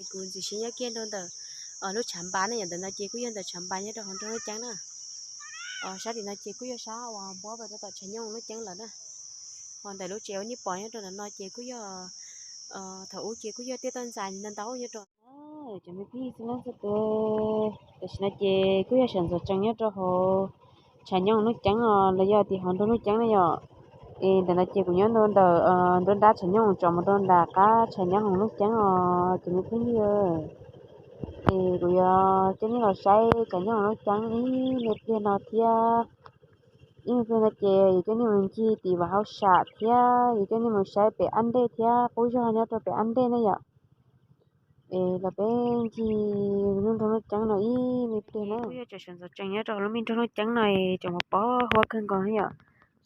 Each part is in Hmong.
Kuv ntxim siab nyob kiag rau ntawm lub tshav npas na, yog ntawm no ces kuj yog ntawm tshav npas nyob rau hauv nroog Nuj Ceeb na. Sab tim no ces kuj yog sab uas npuab rau tom tshav nyooj Nuj Ceeb lawm na. Ho ntawm lub tsev uas nej pom nyob rau ntawm no ces kuj yog, thaum ub ces kuj yog tej toj ntxas ntau ntau nyob rau. Cov me phooj ywg txhua leej txhua tus, tam sim no ces kuj yog sawv ntxov tsees nyob rau hauv tshav nyooj Nuj Ceeb os, los yog tim hauv nroog Nuj Ceeb na yom. Es ntawm no ces kuv nyob rau ntawm nruab nrab tshav nyooj tsom mus rau nram qab tshav nyooj hauv Nuj Ceeb os cov me phooj ywg. Es kuv yuav coj nej los saib tshav nyooj hauv Nuj Ceeb ib me pliag no thiab. Ib me pliag no ces yuav coj nej mus ncig tim Vaj Hauj Sam thiab yuav coj nej mus saib pem ab ntej thiab qub zog nyob rau pem ab ntej na yom. Es los peb ncig lub nroog Nuj Ceeb no ib me pliag na. Kuj yog tseem sawv ntxov tsees nyob rau lub me nroog Nuj Ceeb no es tseem pos huab kawg nkaus na yom.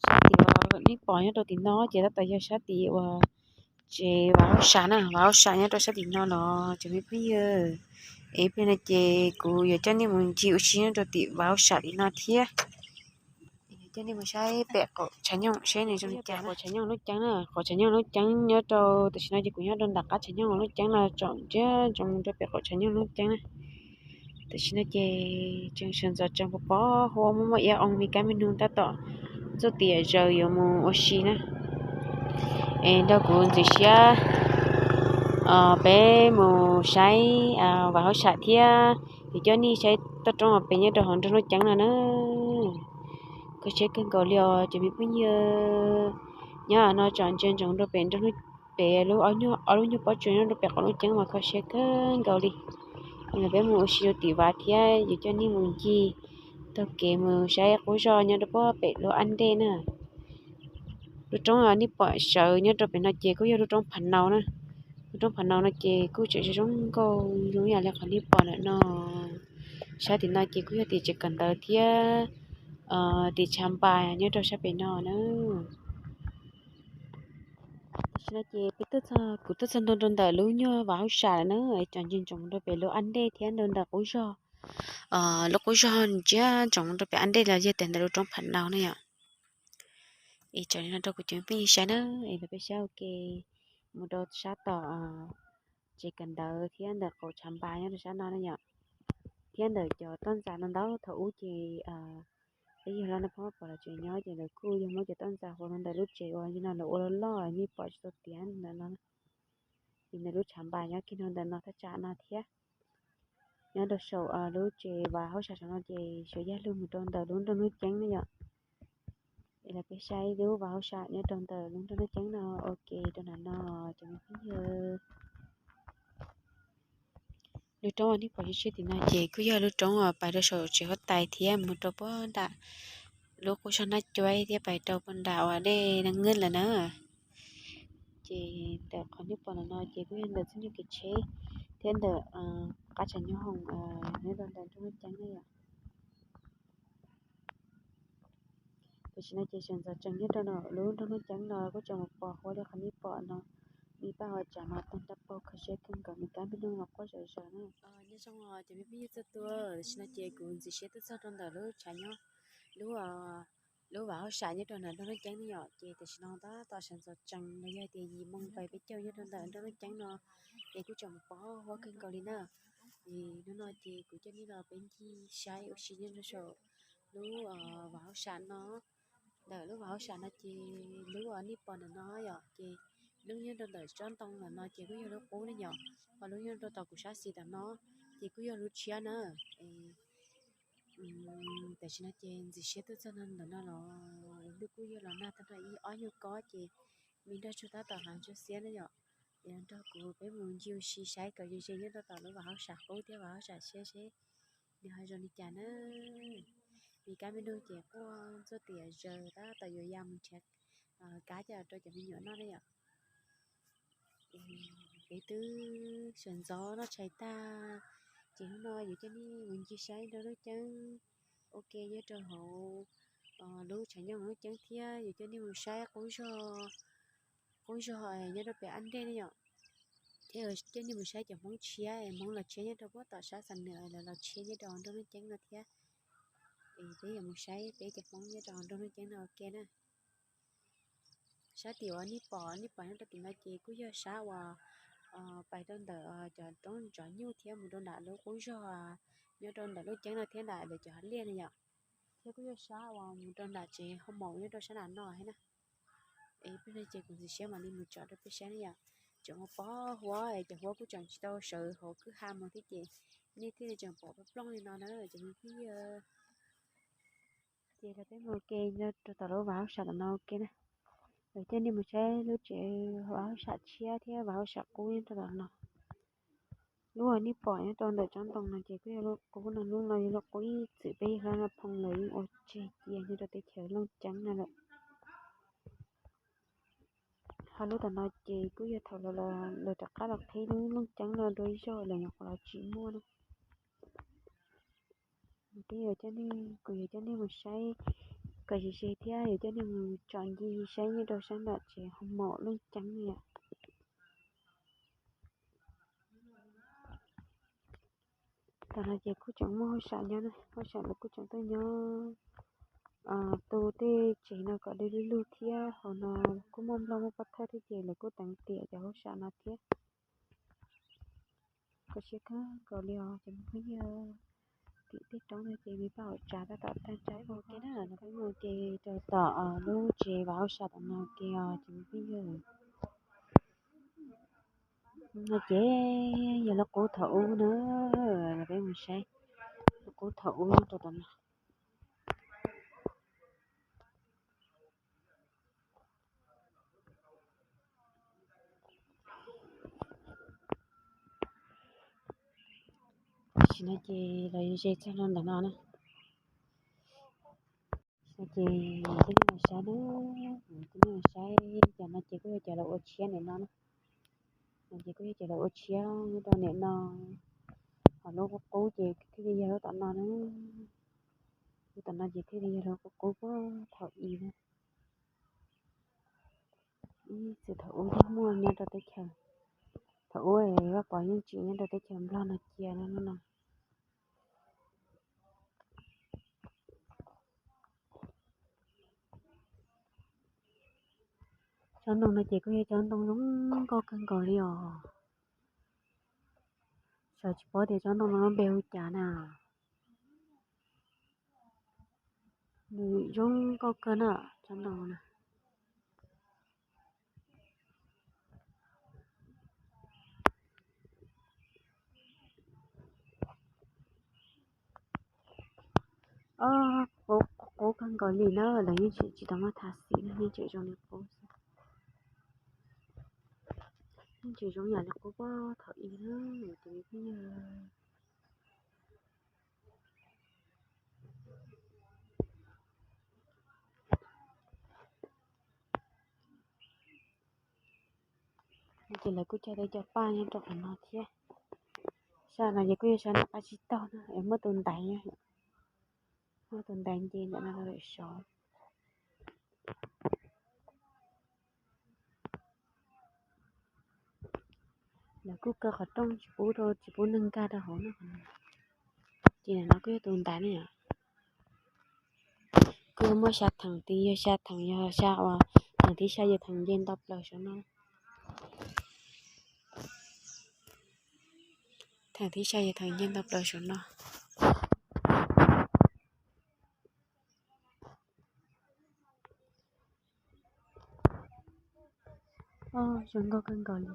Sab tim uas nej pom nyob rau tim no ces tab tom yog sab tim uas tsev Vaj Hauj Sam na, Vaj Hauj Sam nyob rau sab tim no los cov me phooj ywg. Es ib pliag no ces kuv yuav coj nej mus ncig ua si nyob rau tim Vaj Hauj Sam tim no thiab. Coj nej mus saib pem qaum tshav nyooj seb nws zoo li cas. Qaum tshav nyooj Nuj Ceeb na, qaum tshav nyooj Nuj Ceeb nyob rau tam sim no ces kuv nyob rau nram qab tshav nyooj Nuj Ceeb no tsom ntsia ntsoov rau pem qaum tshav nyooj Nuj Ceeb na. Tam sim no ces tseem sawv ntxov tsees pos pos huab muaj muaj iab oo me kab me noog tab tom txog tiam zaws yuav mus ua si na. Es nrog kuv ntxim siab peb mus saib Vaj Hauj Sam thiab yuav coj nej saib toj roob uas pem nyob rau hauv nroog Nuj Ceeb no na. Kho siab kawg nkaus li os cov me phooj ywg. Nyob no tsom ntsia ntsoov rau pem nroog, pem lub ob lub nyuag pob tsuas nyob rau pem qaum Nuj Ceeb mas kho siab kawg nkaus li. Los peb mus ua si rau tim vaj thiab yuav coj nej mus ncig taug kev mus saib qub zog nyob rau puag pem lub ab ntej na. Lub roob nej pom sawv nyob rau pem no ces kuj yog lub roob Phav Nau na. Lub roob Phav Nau no ces kuj tseem zoo nkauj zoo yam li qhov nej pom ntawm no. Sab tim no ces kuj yog tim tsev kawm ntawv thiab tim tshav npas nyob rau sab pem no na. Tam sim no ces peb tuaj txog, kuv tuaj txog ntua rau ntawm lub nyuag Vaj Hauj Sam lawm na, es tsom ntsia ntsoov rau pem lub ab ntej thiab rau ntawm qub zog, lub qub zog ntsia ntsoov rau pem ab ntej los yog tias ntawm lub roob Phav Nau na yom. Es tsom no rau kuv cov phooj ywg saib na, es los peb saib ua ke mus rau sab tom tsev kawm ntawv thiab ntawm qaum tshav npas nyob rau sab no na yom. Thiab ntawm cov toj ntxas no ntau thaum ub ces peb yawg hlob Naj Phob pom lawv tseem nyob ces lawv kuj yog muab cov toj ntxas hau rau ntawm lub tsev uas no lawv ua loj loj nej pom tsis tau tiav ntawm no. Ces ntawm lub tshav npas nyob kiag rau ntawm no thaj tsam no thiab. Nyob rau saum lub tsev Vaj Hauj Sam saum no ces suav yaj lug mus rau ntawm lub nroog Nuj Ceeb na yom. Es los peb saib lub Vaj Hauj Sam nyob rau ntawm lub nroog Nuj Ceeb no ua ke rau nram no cov me phooj ywg. Lub roob uas nej pom tshiab tshiab tim no ces kuj yog lub roob uas pais rau saum tsev huab tais thiab mus rau puag nram lub qub zog Nab Cuaib thiab pais rau puag nram uas dej Nab Nkeeb lawm na. Ces ntawm qhov nej pom ntawm no ces kuj yog ntawm txoj nyuag kev tsheb thiab ntawm qab tshav nyooj hoom nyob rau ntawm nroog Nuj Ceeb na yom. Tam sim no ces sawv ntxov tsees nyob rau ntawm lub nroog Nuj Ceeb no kuj tseem pos huab li qhov nej pom no. Me paj uas tsav no tag nrho paug kho siab kawg nkaus, me kab me noog los quaj zom zaws na. Nyob zoo cov me phooj ywg txhua tus, tam sim no ces kuv ntxim siab tuaj txog rau ntawm lub tshav nyob, lub, lub Vaj Hauj Sam nyob rau ntawm nroog Nuj Ceeb na yom. Ces tam sim no tab tom sawv ntxov tsees los yog tias yim moo pais peb caug nyob rau ntawm nroog Nuj Ceeb no, ces kuj tseem pos huab kawg nkaus li na. Es hnub no ces kuv coj nej los peb ncig saib ua si nyob rau saum lub Vaj Hauj Sam no. Ntawm lub Vaj Hauj Sam no ces lub uas nej pom ntawm no yom, ces lub nyob rau ntawm tsob ntoo ntawm no ces kuj yog lub qub ne yom, ho lub nyob rau tom kuv sab xis tom no ces kuj yog lub tshiab na. Tam sim no ces ntxim siab tuaj txog ntawm no los ntuj kuj yog los nag tag nrho ib ob nyuag kob ces me nroj tsuag tab tom hnav ntsuag xiab na yom. Es los nrog kuv peb mus ncig ua si saib kom ze ze nyob rau tom lub Vaj Hauj Sam qub thiab Vaj Hauj Sam tshiab seb nws ho zoo li cas na. Me kab me noog ces quaj ntxuaj tiam zaws tab tom yuav ya mus nrhiav kab coj rau cov me nyuam noj na yom. Peb twb sawv ntxov noj tshais tag, ces hnub no yuav coj nej mus ncig saib nroog Nuj Ceeb ua ke nyob rau hauv lub tshav nyooj Nuj Ceeb thiab yuav coj nej mus saib qub zog, qub zog nyob rau pem ab ntej ne yom. Thiab coj nej mus saib cov Hmoob tshiab, Hmoob los tshiab nyob rau puag tom sab Xam Nws, lawv los tshiab nyob rau nroog Nuj Ceeb no thiab. Es peb yuav mus saib peb cov Hmoob nyob rau nroog Nuj Ceeb no ua ke na. Sab tim uas nej pom, nej pom nyob rau tim no ces kuj yog sab uas pais rau ntawm cov roob ntsov nyuj thiab mus rau nram lub qub zog nyob rau ntawm Looj Ceeb no thiab nram lawv cov hav liaj na yom. Thiab kuj yog sab uas mus rau nram tsev hoo maum nyob rau sab nram no thiab na. Es peb no ces kuv ntxiv siab mam li mus tsom rau peb saib na yom. Tseem mus pov huab es cov huab kuj tseem tsis tau sawv hauv kwj ha mus thiab ces nej thiaj li tseem pom plooj plooj li no na cov me phooj ywg. Ces los peb mus ua ke nyob rau tom lub vaj hauj sam tom no ua ke na. Los coj nej mus saib lub tsev vaj hauj sam tshiab thiab vaj hauj sam qub nyob rau tom no. Lub uas nej pom nyob rau ntawm tsob ntoo no ces kuj yog lub qub no, lub no yog lub qub ib txwm peb yawg hlob Nab Phoo lawv yeej ua tseg cia nyob rau teb chaws Looj Ceeb no lawm. Ho lub tom no ces kuj yog thaum lawv rov qab los qhib lub Looj Ceeb no dua ib zaug lawm nyuam qhuav los tsis muaj na. Kuv yuav coj nej, kuv yuav coj nej mus saib kom ze ze thiab yuav coj nej mus tsom ncig saib nyob rau sab nram tsev hoo maum Looj Ceeb no yom. Tam no ces kuj tseem muaj hauj sam nyob na, hauj sam lawv kuj tseem tuaj nyob tu tej tsev no kom dawb lug lug thiab hauv no kuj muaj nplooj muaj pob thawj thiab ces lawv kuj teev tiam cov hauj sam no thiab. Kho siab kawg nkaus li os cov me phooj ywg. Tim tej roob no ces me paj hauv tsav tab tom tag tsav ua ke na, los peb mus ua ke rau tom lub tsev vaj hauj sam tom no ua ke os cov me phooj ywg. No ces yog lub qub thaum ub na, los peb mus saib lub qub thaum ub rau tom no. Tam sim no ces los ze txog rau ntawm no na. Tam sim no ces coj nej los saib na, coj nej los saib cov no ces kuj yog cov lawv ua tshiab ntawm no na. No ces kuj yog cov lawv ua tshiab nyob rau ntawm no. Ho lub qub qub ces thiaj li yog lub tom no na. Lub tom no ces thiaj li yog lub qub qub puag thaum i na. Ib txwm thaum ub yeej muaj nyob rau teb chaws, thaum ub Vaj Pov yeej tsim nyob rau teb chaws Nplog no cia no no. Tsob ntoo no ces kuj yog tsob ntoo zoo nkauj kawg nkaus li os. Xyov tsis paub tias tsob ntoo no lub npe hu cas na. Nws zoo nkauj kawg na, tsob ntoo na. Ob, qub kawg nkaus li na, lawv yeej tseem tsis tau muab tha xim na, yeej tseem zoo li qub xwb. Yeej tseem zoo yam li qub puag thaum i na, tus me phooj ywg. No ces lawv kuj cog tej cov paj nyob rau qhov no thiab. Sab no ces kuj yog sab nram qab tsib taug na, es muaj tus ntaiv, muaj tus ntaiv nce ntawm no lawm saud. Lawv kuj kaw qhov rooj tsis pub rau, tsis pub neeg nkag rau hauv no. Ces ntawm no kuj yog tus ntaiv ne yom. Kuj yog muaj xya theem, tis yog xya theem, yog xya uas theem thib xya yog theem nce nto plaws saum no. Theem thib xya yog theem nce nto plaws saum no. Zoo nkauj kawg nkaus li.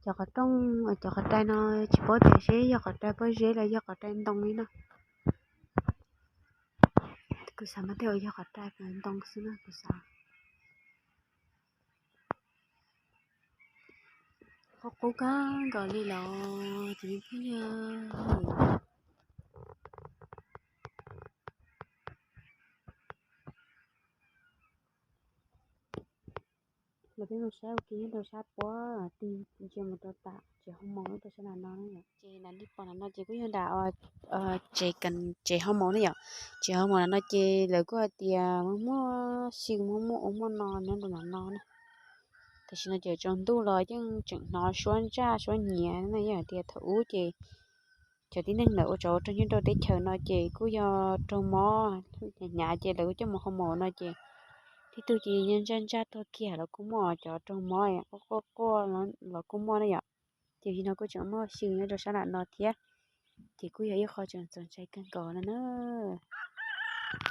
Cov qhov rooj, cov qhov rai no tsis paub tias seb yog qhov rai pob zeb los yog qhov rai ntoo li no. Kuv xav mas tej zaum yog qhov rai ntoo xwb na kuv xav. Qub qub kawg nkaus li los tus me phooj ywg. Los peb mus saib ua ke nyob rau sab puag tim ntsia mus rau tom tsev hoo maum nyob rau sab nram no na yom. Ces nram nej pom nram no ces kuj yog nram tsev, tsev hoo maum ne yom. Tsev hoo maum nram no ces lawv kuj hais tias muaj muaj xyw muaj muaj ub muaj no nyob rau nram no na. Tam sim no ces tsaus ntuj los yeej tseem hnov suab ntsaj suab nyiav na, yeej hais tias thaum ub ces cov tib neeg ntawd ua tsov ua rog nyob rau teb chaws no ces kuj yog raug mob hnyav hnyav ces lawv kuj coj mus hoo maum no ces tib tug ces ntsaj ntsaj tuag kiag los kuj muaj, cov raug mob quaj quaj quaj los kuj muaj na yom. Ces no kuj tseem muaj xyw nyob rau sab nram no thiab, ces kuj yog ib qho tseem txaus ntshai kawg nkaus no na.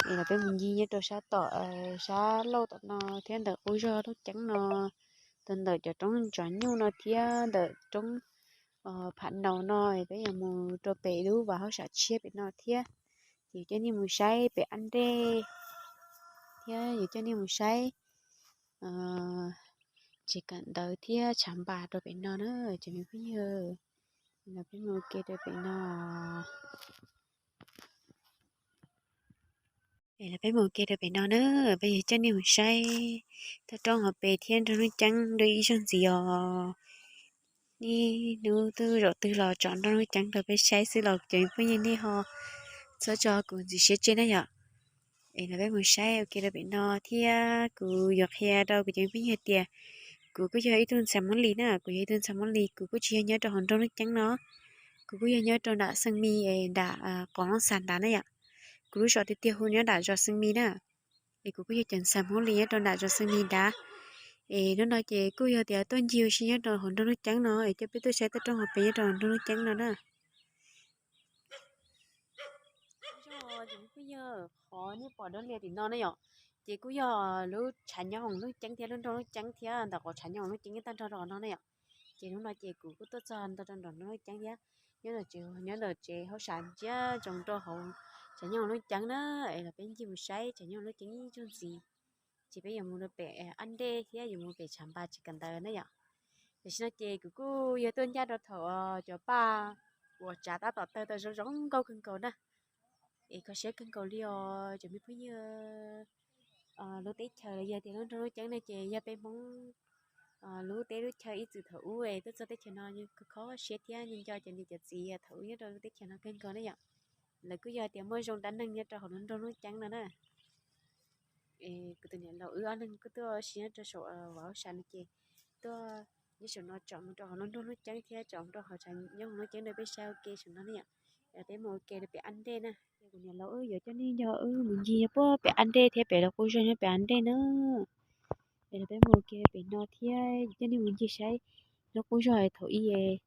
Es los peb mus ncig nyob rau sab tom, sab lauj tom no thiab ntawm qub zog Looj Ceeb no, ntawm cov roob Ntsav Nyuj no thiab ntawm roob Pham Naus no, peb yuav mus rau pem lub vaj hauj sam tshiab pem no thiab. Ces yuav coj nej mus saib pem ab ntej thiab yuav coj nej mus saib tsev kawm ntawv thiab tshav npas rau pem no na, cov me phooj ywg. Los peb mus ua ke rau pem no. Es los peb mus ua ke rau pem no na, peb yuav coj nej mus saib toj roob hauv pes thiab nroog Looj Ceeb dua ib zaug ntxiv os. Niaj hnub twg zaum twg los tsom nroog Looj Ceeb rau peb saib xwb los cov me phooj ywg nej ho txhob tso kuv ntxim siab tseg na yom. Es los peb mus saib ua ke rau pem no thiab kuv yuav qhia rau kuv cov me phooj ywg tias kuv kuj yog ib tug ntxhais Hmoob Lis na, kuv yog ib tug ntxhais Hmoob Lis, kuv kuj tsis yog nyob rau hauv nroog Looj Ceeb no, kuv kuj yog nyob rau nram Xeem Mis es nram Qhov Looj Xas nrad na yom. Kuv lub zos tiag tiag hu nyob nram zos Xeem Mis na. Es kuv kuj yog cov ntxhais Hmoob Lis nyob rau nram zos Xeem Mis nrad. Es hnub no ces kuj yog tias tuaj ncig ua si nyob rau hauv nroog Looj Ceeb no es coj peb tuaj saib toj roob hauv pes nyob rau hauv nroog Looj Ceeb no na. Yog, ces kuj yog qhov nej pom dua lias tim no ne yom, ces kuj yog lub tshav nyob hauv Looj Ceeb thiab lub nroog Looj Ceeb thiab ntawm qhov tshav nyob hauv Looj Ceeb nyob tag nrho rau qhov no ne yom. Ces hnub no ces kuv kuj tuaj txog nto rau nram nroog Looj Ceeb thiab, nyob ntawm tsev, nyob ntawm tsev hauj sam ntsia ntsoov rau hauv tshav nyob hauv Looj Ceeb na, es los peb ncig mus saib tshav nyob hauv Looj Ceeb ib zaug ntxiv. Ces peb yuav mus rau pem ab ntej thiab yuav mus pem tshav npas tsev kawm ntawv na yom. Tam sim no ces kuv kuj yog tuaj ncaj rau thaum cov paj uas tsav tab tom tawg tau zoo zoo nkauj kawg nkaus na. Es kho siab kawg nkaus li os cov me phooj ywg. Lub teb chaws los yog tias lub nroog Looj Ceeb no ces yog peb Hmoob lub teb lub chaw ib txwm thaum ub es tuaj txog teb chaws no kho siab thiab nco cov niam cov txiv thaum ub nyob rau lub teb chaws no kawg nkaus na yom. Lawv kuj yog tias muaj zoo dab neeg nyob rau hauv lub nroog Looj Ceeb no na. Es kuv tus niam laus wb ob leeg kuj tuaj ua si nyob rau saum vaj hauj sam no ces tuaj nyob saum no tsom mus rau hauv lub nroog Looj Ceeb thiab tsom mus rau hauv tshav nyob hauv Looj Ceeb rau peb saib ua ke saum no ne yom. Peb mus ua ke rau pem ab ntej na. Kuv niam laus wb yuav coj nej nrog wb mus ncig puag pem ab ntej thiab pem lub qub zog nyob pem ab ntej na. Es los peb mus ua ke pem no thiab coj nej mus ncig saib lub qub zog thaum ub es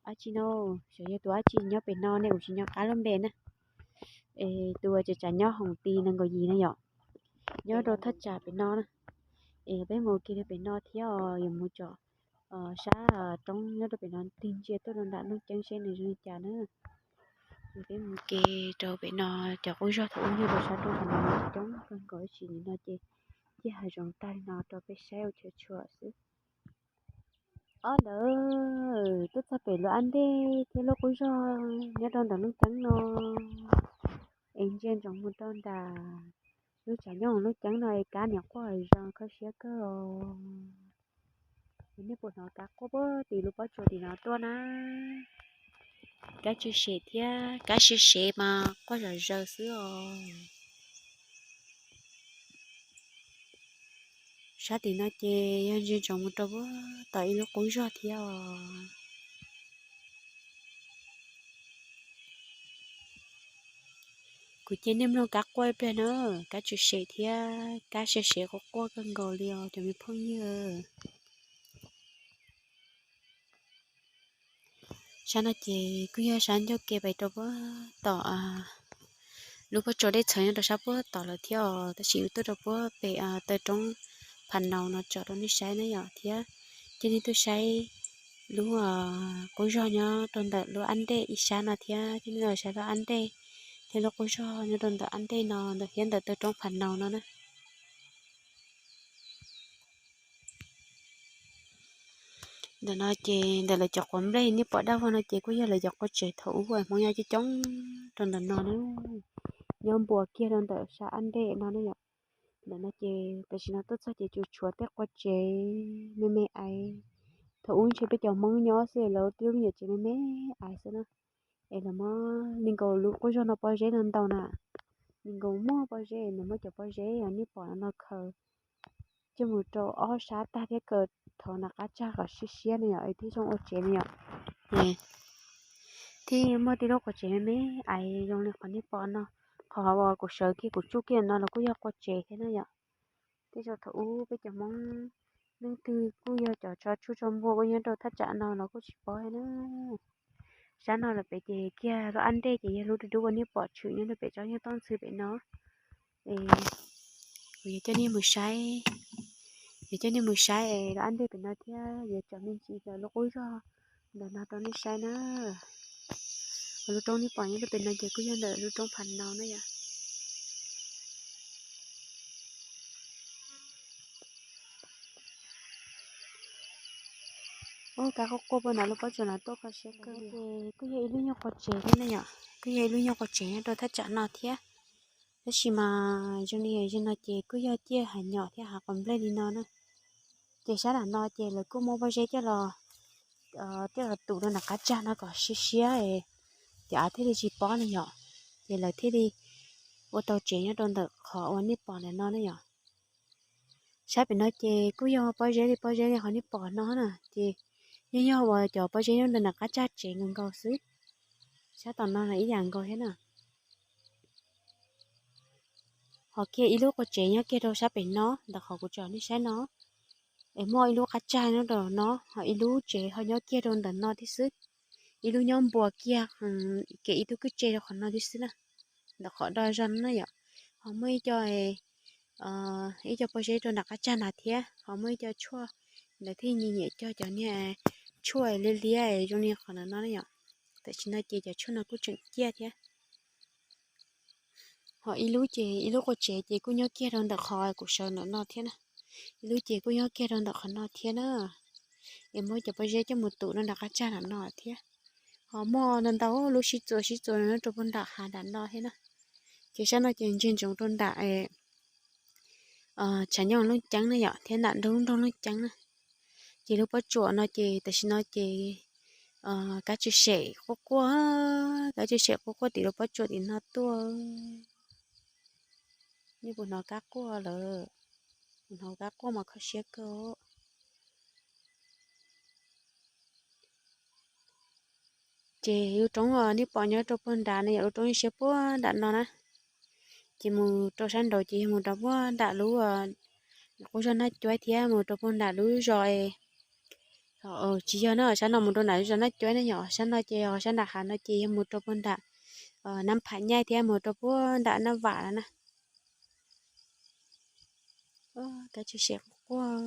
dab tsi no, xyov yog tus dab tsi nyob pem no ne, kuv tsis nco qab lub npe na. Es tus uas tseem tsam nyob hoom ti nees nkaum yim na yom, nyob rau thaj tsam pem no na. Es peb mus ua ke rau pem no thiab os, yuav mus tsom sab roob nyob rau pem no tig ntsia tuaj rau nram Looj Ceeb seb nws zoo li cas na. Peb mus ua ke rau pem no, cov qub zog thaum ub nyob rau sab roob qhov no coob kawg nkaus ib sim nim no ces ciaj hav zoov tag li no rau peb saib ua chaw tshuam xwb. Ob ntawd tuaj txog pem lub ab ntej thiab lub qub zog nyob rau ntawm Looj Ceeb no, es ntsia ntsoov mus rau nram lub tshav nyob Looj Ceeb no es kab niam quaj zoo kho siab kawg os. Nej puas hnov kab quaj puag tim lub pob tsuas tim no tuaj na? Kab tsw sem thiab kab siab sev mas quaj zom zaws xwb os. Sab tim no ces yog ntsia ntsoov mus rau puag tom ib lub qub zog thiab os. Kuv cia nej mloog kab quaj ib pliag na, kab tsw sem thiab kab siab sev quaj quaj kawg nkaus li os cov me phooj ywg. Sab no ces kuj yog sab ncauj ke pais rau puag tom lub pob tsuas dej txhawv nyob rau sab puag tom lawm thiab os, tab sis wb tuaj rau puag pem taw roob Pham Naus no tsom rau nej saib na yom, thiab coj nej tuaj saib lub qub zog nyob rau ntawm lub ab ntej ib sab no thiab coj nej los saib lub ab ntej thiab lub qub zog nyob rau ntawm ab ntej no ntawm thiab ntawm taw roob Pham Naus no na. Ntawm no ces ntawm lawv cov quav nplej nej pom daj vog no ces kuj yog lawv cov qua tsev thaum ub uas Hmoob nyob coob coob rau ntawm no na, nyob npuas kiag rau ntawm sab ab ntej no na yom. Ntawm no ces tam sim no tuaj txog ces tsuas tshuav tej qua tsev me me aiv. Thaum ub ntshe peb cov Hmoob nyob xwb lawv tib lub me nyuam tsev me me aiv xwb na. Es lawv muab nees nkaum lub qub zog no pob zeb no ntau na, nees nkaum muag pob zeb, nws muab cov pob zeb nej pom no khaws coj mus rau ob sab tag thiab kaw thov nram qab tsag kom siab siab no yom, thiaj zoo ua tsev no yom. Thiab muaj tej lub qua tsev me me aiv zoo li qhov nej pom no, qhov uas kuv sawv kiag kuv tsuj kiag no los kuj yog qua tsev thiab na yom. Tej zaum thaum ub peb cov Hmoob Leej twg kuj yog cov tso tshuaj tso npua ua nyob rau thaj tsam no los kuj tsis paub thiab na. Sab no lawm pem ces kiag lub ab ntej ces yog lub dub dub uas nej pom tshwm nyob rau pem tsob nyuag toj ntxhw pem no. Es kuv yuav coj nej mus saib, yuav coj nej mus saib es lub ab ntej pem no thiab yuav tso me ntsis cov lub qub zog ntawm no rau nej saib na. Lub roob nej pom nyob rau pem no ces kuj yog ntawm lub roob Phas Nau na yom. Ub, kab quaj quaj puag nram lub pob tsuas no tuaj kho siab kawg. Ces kuj yog ib lub nyuag qub tsev thiab ne yom, kuj yog ib lub nyuag qub tsev nyob rau thaj tsam no thiab. Tab sis mas zoo li yog no ces kuj yog ciaj hav nyom thiab hav quav nplej li no na. Ces sab nram no ces lawv kuj muab pob zeb coj los, coj los tus rau nram qab tsag no kom siab siab, cov av thiaj li tsis pob na yom. Ces lawv thiaj li ua tau tsev nyob rau ntawm qhov uas nej pom ntawm no na yom. Sab pem no ces kuj yog pob zeb li pob zeb li qhov nej pom no na, ces yeej yog uas cov pob zeb nyob ntawm nram qab tsag tsev nkaus nkaus xwb. Sab tom no los ib yam nkaus thiab na. Ho kiag ib lub qub tsev nyob kiag rau sab pem no ntawm qhov kuv tsom nej saib no, es muaj ib lub qab tsag nyob rau no, ho ib lub tsev ho nyob kiag rau ntawm no thiab xwb. Ib lub nyob npuas kiag, kev ib tug kwj tse rau qhov no thiab xwb na, ntawm qhov do zog no na yom. Ho muaj ib co, ib co pob zeb rau nram qab tsag na thiab, ho muaj ib co tshuaj, lawv thiaj nyiam nyiam cog cov niag tshuaj liab liab zoo li qhov ntawm no na yom. Tam sim no ces cov tshuaj no kuj tseem ciaj thiab. Ho ib lub ces ib lub qub tsev ces kuj nyob kiag rau ntawm qhov kuv sawv ntawm no thiab na. Ib lub ces kuj nyob kiag rau ntawm qhov no thiab na. Es muab cov pob zeb coj mus tus rau nram qab tsag nram no thiab. Ho muaj ntau ntau lub sib txuas sib txuas rau puag nram hav nram no thiab na. Ces sab no ces ntsia ntsoov rau nram tshav nyoog Looj Ceeb na yom, thiab nram nroog nroog Looj Ceeb na. Ces lub pob tsuas no ces tam sim no ces kab tsw sem quaj quaj, kab tsw sem quaj quaj tim lub pob tsuas tim no tuaj. Nej puas hnov kab quaj lawm? Hnov kab quaj mas kho siab kawg. Ces lub roob nej pom nyob rau puag nrad no yog lub roob siab puag nram no na. Ces mus rau sab nraud ces yog mus rau puag nram lub qub zog Naj Cuaib thiab mus rau puag nram lub zos, tsis yog na, sab no mus rau nram lub zos Naj Cuaib na yom, sab no ces sab nram hav no ces yog mus rau puag nram Nab Pham Nyaij thiab mus rau puag nram Naj Vam no na. Kab tsw sem quaj quaj.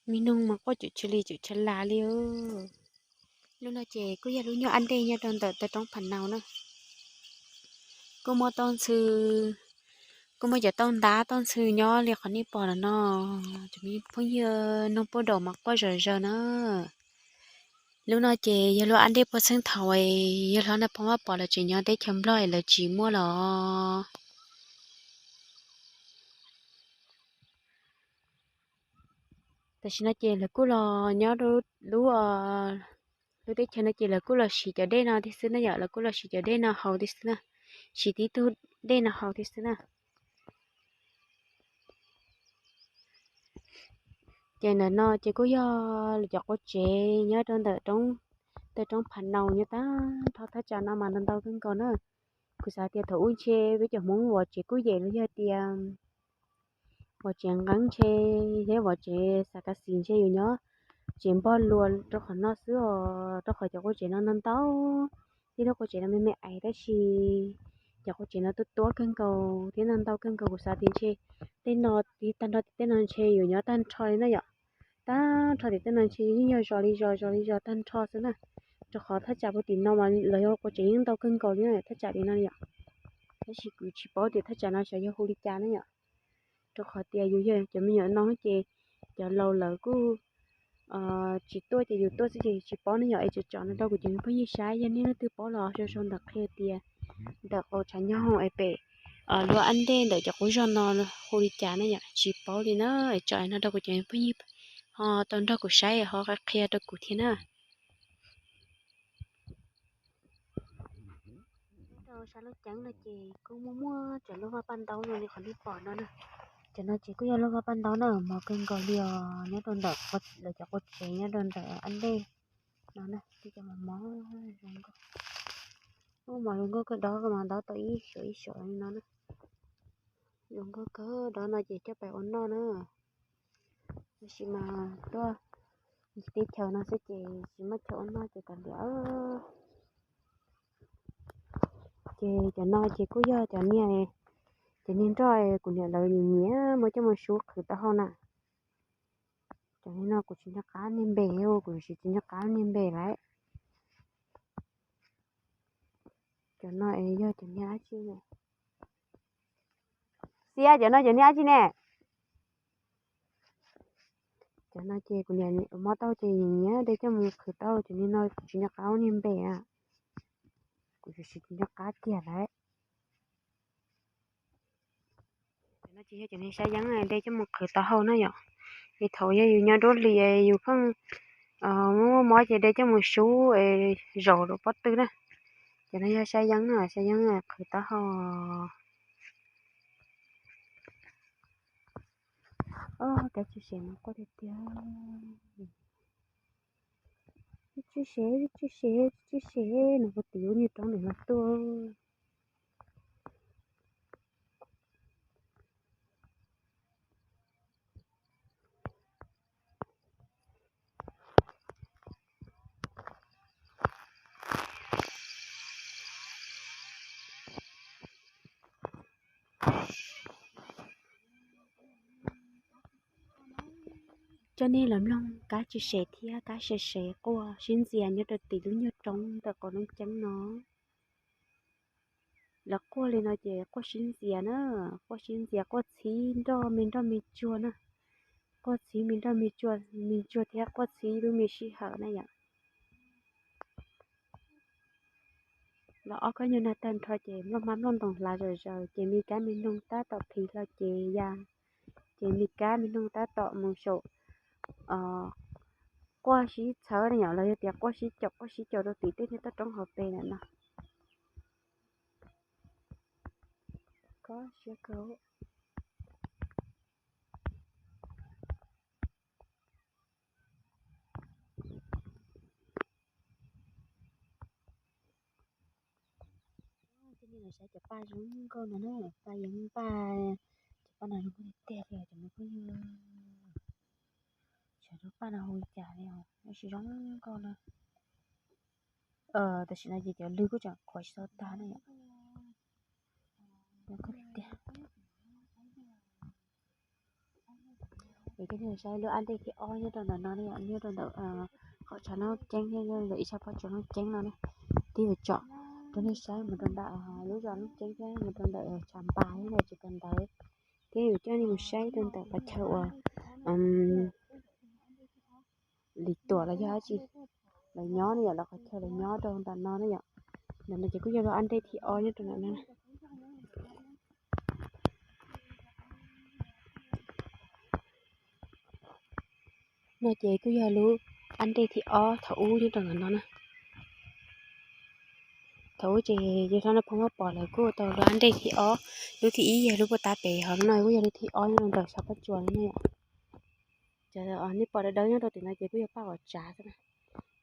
Me noog mas quaj cum tsw li cum chaw las li. Lub no ces kuj yog lub nyuag ab ntej nyob rau ntawm taw roob Pham Nau na. Kuj muaj toj ntxhw, kuj muaj cov tauj ntab toj ntxhw nyob li qhov nej pom los no. Cov me phooj ywg, noog puab daum mas quaj zom zaws na. Lub no ces yog lub ab ntej puag txheej thaum yawg hlob Naj Phoo Vaj Pov lawv tseem nyob teb chaws Nplog es lawv tsis muaj los. Tam sim no ces lawv kuj los nyob lub, lub teb chaws no ces lawv kuj los siv cov dej no thiab xwb na yom, lawv kuj los siv cov dej no haus thiab xwb na, siv tib tug dej no haus thiab xwb na. Ces ntawm no ces kuj yog cov quas tsev nyob rau ntawm roob, taw roob Pham Nau nyob tag nrho thaj tsam no mas ntau ntau kawg nkaus na. Kuv xav tias thaum ub ntshe peb cov Hmoob vov tsev kuj yem los yog tias vov tsev nqeeb ntshe, thiab vov tsev xav kav xis ntshe yus nyob tsev npog luas rau qhov no xwb os, rau qhov cov quas tsev no ntau ntau, thiab lub quas tsev no me me ais tab sis cov quas tsev no tuab tuab kawg nkaus thiab ntau ntau kawg nkaus. Kuv xav tias ntshe tej no, tag nrho tim tej no ntshe yus nyob tag nrho li na yom. Tag nrho tim tej no ntshe yeej yog zos li zos, zos li zos tag nrho xwb na. Rau qhov thaj tsam puag tim no mas los yog quas tsev yeej ntau kawg nkaus li na, thaj tsam li no yom. Tab sis kuv tsis paub tias thaj tsam no xyov yog hu li cas na yom. Rau qhov tias yus yog cov me nyuam no ces cov laus lawv kuj tsis tuaj ces yus tuaj xwb ces tsis paub ne yom. Es tsom tsom no rau kuv cov me phooj ywg saib, yog nej leej twg paub los sau sau ntawm qhia tias ntawm qaum tshav nyoog es pem lub ab ntej ntawm cov qub zog no hu li cas na yom, tsis paub li na. Es tsom no rau kuv cov me phooj ywg ho tau nrog kuv saib ho qhia rau kuv thiab na. Nyob rau sab lub ceeb no ces kuj muaj muaj cov lub vaj paj ntaub no li qhov nej pom no na. Cov no ces kuj yog lub vaj paj ntaub na, mos kawg nkaus li os, nyob rau ntawm lawv cov quas tsev nyob rau ntawm ab ntej no na, tej cov mos mos zoo nkauj. Ub, mos zoo nkauj kawg, dob mas dob tau ib suam ib suam li no na. Zoo nkauj kawg, cov no ces coj pais ua noj na. Tab sis mas tuaj teb chaws no xwb ces tsis muaj chaw ua noj ces kav liam. Ces cov no ces kuj yog cov niag, cov niag nroj kuv niam lawv nyiam nyiam muab coj mus sub qhwv taub hau na. Cov niag no kuv tsis nco qab niag npe, kuv tsis nco qab niag npe lawm. Cov no es yog cov niag dab tsi ne? Xiab, cov no cov niag dab tsi ne? Cov no ces kuv niam mob taub hau ces nyiam de coj mus qhwv taub hau, cov niag no kuv tsis nco qab niag npe a. Kuv tsis nco qab kiag lawm. Cov no ces yog cov niag xyab yeeb de coj mus qhwv taub hau na yom. Es thaum yog yus nyob nruab hlis yus pheej muaj mob ces de coj mus sub zaum rau pob tw na. Cov no yog xyab yeeb na, xyab yeeb qhwv taub hau. Kab tsi sev no quaj tiag tiag. Tsi sev, tsi sev, tsi sev, nws puas tim lub nyuag roob ntawm no tuaj. Coj nej los mloog kab tsi sev thiab kab sev sev quaj sib ntxias nyob rau tim lub nyuag roob ntawm qhov lub ceeb no. Lawv quaj li no ces quaj sib ntxias na, quaj sib ntxias quaj txhib nroj me nroj me tsuag na, quaj txhib me nroj me tsuag, me tsuag thiab quaj txhib lub me sij hawm na yom. Los ob kab nyuag nag tag nrho ces nplooj hmab nplooj ntoos hlav zom zaws ces me kab me noog tab tom phiv hlo ces ya, ces me kab me noog tab tom mus saum quaj sib txhawb ne yom, los yog tias quaj sib caum quaj sib caum rau tim tej niag toj roob hauv pes ntawm no. Cov paj zoo nkauj no na, paj yeeb paj, cov paj no zoo nkauj tiag tiag li os cov me phooj ywg. Xyov rau paj no hu li cas li os, tab sis zoo nkauj na. Tam sim no ces cov lw kuj tseem qhuav tsis tau tag na yom. Zoo nkauj tiag tiag. Es coj nej saib lub ab ntej thib ob nyob rau ntawm no ne yom, nyob rau ntawm qhov tshav noob ceeb thiab ntawm ib sab pob tsuas noob ceeb no ne. Twb yuav tsom rau nej saib mus rau ntawm lub zos noob ceeb thiab mus rau ntawm tshav npas thiab ntawd tsis tau ntawd. Thiab yuav coj nej mus saib rau ntawm qhov chaw uas lis tuam los yog dab tsi lawv nyob ne yom, lawv qhov chaw lawv nyob rau ntawm no ne yom. Ntawm no ces kuj yog lub ab ntej thib ob nyob rau ntawm no. No ces kuj yog lub ab ntej thib ob thaum ub nyob rau ntawm no na. Thaum ub ces yawg Hlob Nab Phooj muab pom lawv kuj ua tau lub ab ntej thib ob, lub thib ib yog lub puag ta pem, ho lub no kuj yog lub thib ob nyob rau ntawm sab pob tsuas no yom. Cov nej pom dawb dawb nyob rau tim no ces kuj yog paj uas tsav xwb na.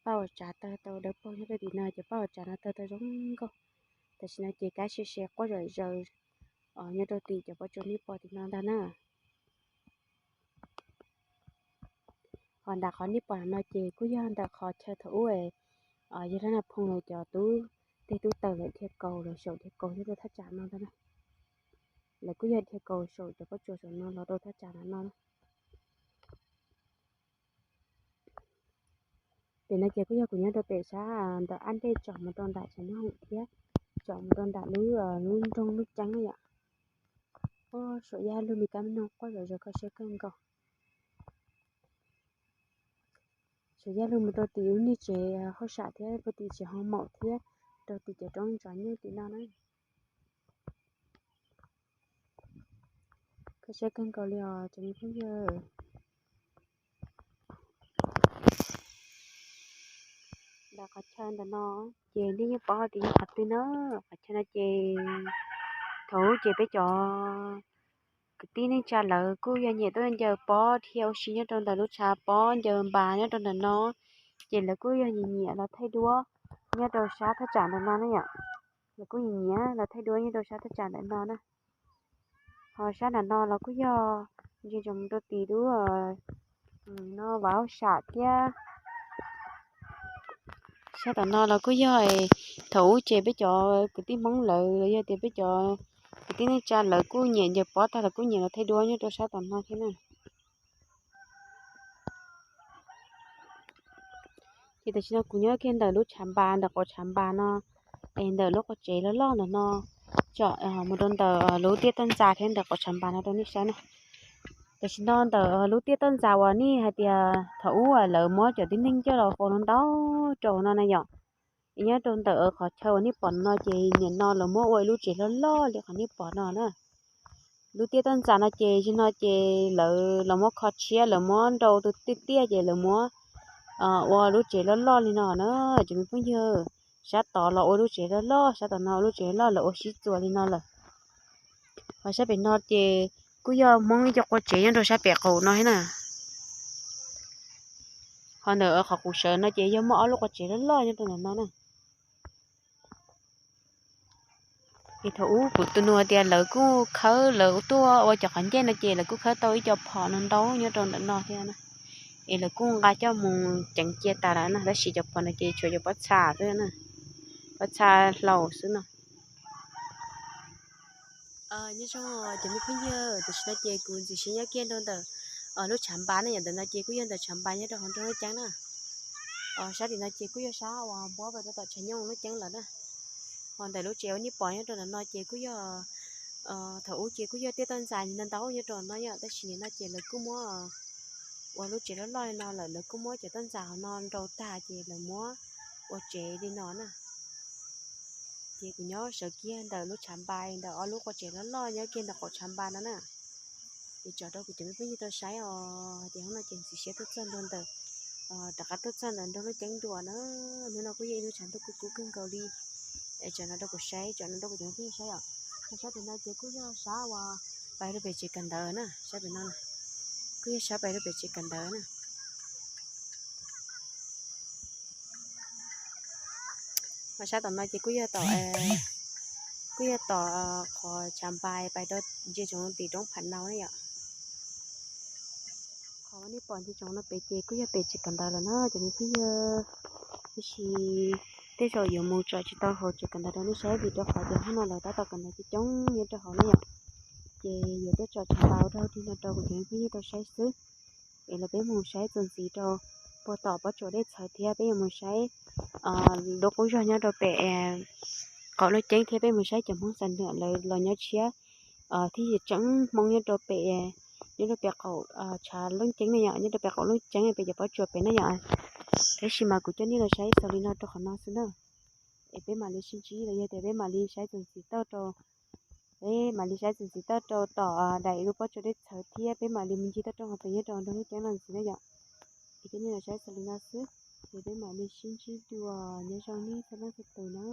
Paj uas tsav tawg tau dawb paug nyob rau tim no ces paj uas tsav no tawg tau zoo nkauj. Tam sim no ces kab se se quaj zom zaws nyob rau tim cov pob tsuas nej pom tim no ntag na. Ho nram qhov nej pom no ces kuj yog ntawm qhov chaw thaum ub yawg Hlob Nab Phooj lawv cov tub teg tub taws lawv dhia kaus, lawv saum dhia kaus nyob rau thaj tsam no ntag na. Lawv kuj yog dhia kaus saum cov pob tsuas saum no los rau thaj tsam no no. Pem no ces kuj yog kuv nyob rau pem sab ntawm ab ntej tsom mus rau nram tsev nyob hoom thiab tsom mus rau nram lub, lub nroog lub ceeb na yom. Ua saum yaj lug me kab me noog quaj zom zaws kho siab kawg nkaus. Saum yaj lug mus rau tim lub niag tsev hauj sam thiab puag tim tsev hoo maum thiab rau tim cov roob ntsaum nyuj tim no na. Kho siab kawg nkaus li os cov me phooj ywg. Ntawm qhov chaw ntawm no ces nej yeej paub tias yog qhov twg na. Qhov chaw no ces thaum ub ces peb cov kwv tij neej tsa lawv kuj yog nyiam tuaj ncaws pob dhia ua si nyob rau ntawm lub tshav pob ncaws npas nyob rau ntawm no. Ces lawv kuj yog nyiam nyiam los thaij duab nyob rau sab thaj tsam ntawm no na yom. Lawv kuj nyiam nyiam los thaij duab nyob rau sab thaj tsam ntawm no na. Ho sab nram no los kuj yog ntsia ntsoov mus rau tim lub no Vaj Hauj Sam thiab. Sab tom no los kuj yog thaum ub ces peb cov kwv tij Hmoob lawv los yog tias peb cov kwv tij neej tsa lawv kuj nyiam ncaws pob tag los kuj nyiam los thaij duab nyob rau sab tom no thiab na. Ces tam sim no kuv nyob kiag ntawm lub tshav npas, ntawm qaum tshav npas no, es ntawm lub qhov tsev loj loj ntawm no, tsom mus rau ntawm lub tiaj toj ntxas thiab ntawm qaum tshav npas no rau nej saib na. Tam sim no ntawm lub tiaj toj ntxas uas nej hais tias thaum ub lawv muab cov tib neeg coj los faus no ntau rau no na yom, es nyob rau ntawm qhov chaw uas nej pom no ces nim no lawv muab ua ib lub tsev loj loj li qhov nej pom no na. Lub tiaj toj ntxas no ces zaum no ces lawv los muab kho tshiab, lawv muab nrau tus tiaj tiaj ces lawv muab ua lub tsev loj loj li no na. Cov me phooj ywg, sab tod los ua lub tsev loj loj, sab tom no ua lub tsev loj lawv ua sib txuas li no lawm. Ho sab pem no ces kuj yog Hmoob ib co qua tsev nyob rau sab pem qaum no thiab na. Ho ntawm qhov qub sawv no ces yog muaj ob lub qua tsev loj loj nyob rau ntawm no na. Es thaum ub kuv tus nus tias lawv kuj khawb, lawv tuaj ua cov qhov ncej no ces lawv kuj khawb tau ib co phom no ntau nyob rau ntawm no thiab na. Es lawv kuj nqa coj mus ceev cia tas lawm na, tab sis cov phom no ces tshuav cov pob txha xwb na, pob txha hlau xwb no. Nyob zoo cov me phooj ywg, tam sim no ces kuv ntxim siab nyob kiag rau ntawm lub tshav npas na, yam ntawm no ces kuj yog ntawm tshav npas nyob rau hauv nroog Lub Ceeb na. Sab tim no ces kuj yog sab uas npuab pais rau tom tshav nyooj Lub Ceeb lawm na. Ho ntawm lub tsev uas nej pom nyob rau ntawm no ces kuj yog, thaum ub ces kuj yog tiaj toj ntxas ntau ntau nyob rau no yom, tab sis nim no ces lawv kuj muab ua lub tsev loj loj li no lawm, lawv kuj muab cov toj ntxas hauv no nrau tag ces lawv muab ua tsev li no na. Ces kuv nyob sawv kiag ntawm lub tshav npas, ntawm ob lub qua tsev loj loj nyob kiag ntawm qaum tshav npas no na. Ces tsom rau kuv cov me phooj ywg tau saib os, ces hnub no ces ntxim siab tuaj txog ntua ntawm, rov qab tuaj txog ntawm nroog Lub Ceeb dua na. Hnub no kuj yog ib hnub tshav ntuj kub kub kawg nkaus li. Tsom no rau kuv saib, tsom no rau kuv cov me phooj ywg saib os. Ho sab pem no ces kuj yog sab uas pais rau pem tsev kawm ntawv na, sab pem no kuj yog sab pais rau pem tsev kawm ntawv na. Ho sab tom no ces kuj yog tom, kuj yog tom qhov tshav npas pais rau ntsia tsoov tim roob Phav Nau na yom. Qhov uas nej pom ntsia tsoov no pem ces kuj yog pem tsev kawm ntawv lawm na cov me phooj ywg. Tab sis tej zaum yuav mus tsom tsis tau hauv tsev kawm ntawv rau nej saib vim rau qhov tias hnub no lawv tab tom kawm ntawv coob coob nyob rau hauv na yom. Ces yuav tuaj tsom tshav npas ua rau tig no rau kuv cov me phooj ywg tau saib xwb. Es los peb mus saib txuas ntxiv rau puag tom pob tsuas dej txhawv thiab peb yuav mus saib lub qub zog nyob rau pem qaum Lub Ceeb thiab peb mus saib cov Hmoob Xam Nuam lawv los nyob tshiab thiab yog tseem Hmoob nyob rau pem, nyob rau pem qaum tshav Lub Ceeb na yom, nyob rau pem qaum Lub Ceeb pem cov pob tsuas pem na yom. Tab sis mas kuv coj nej los saib txog li no rau qhov no xwb na. Es peb mam li sib ntsib los yog tias peb mam li saib txuas ntxiv tawm rau, peb mam li saib txuas ntxiv tawm rau tom daim lub pob tsuas dej txhawv thiab peb mam li mus ncig tawm rau qhov pem nyob rau nroog Lub Ceeb no ntxiv na yom. Es coj nej los saib txog li no xwb, es peb mam li sib ntsib dua, nyob zoo nej txhua leej txhua tus na.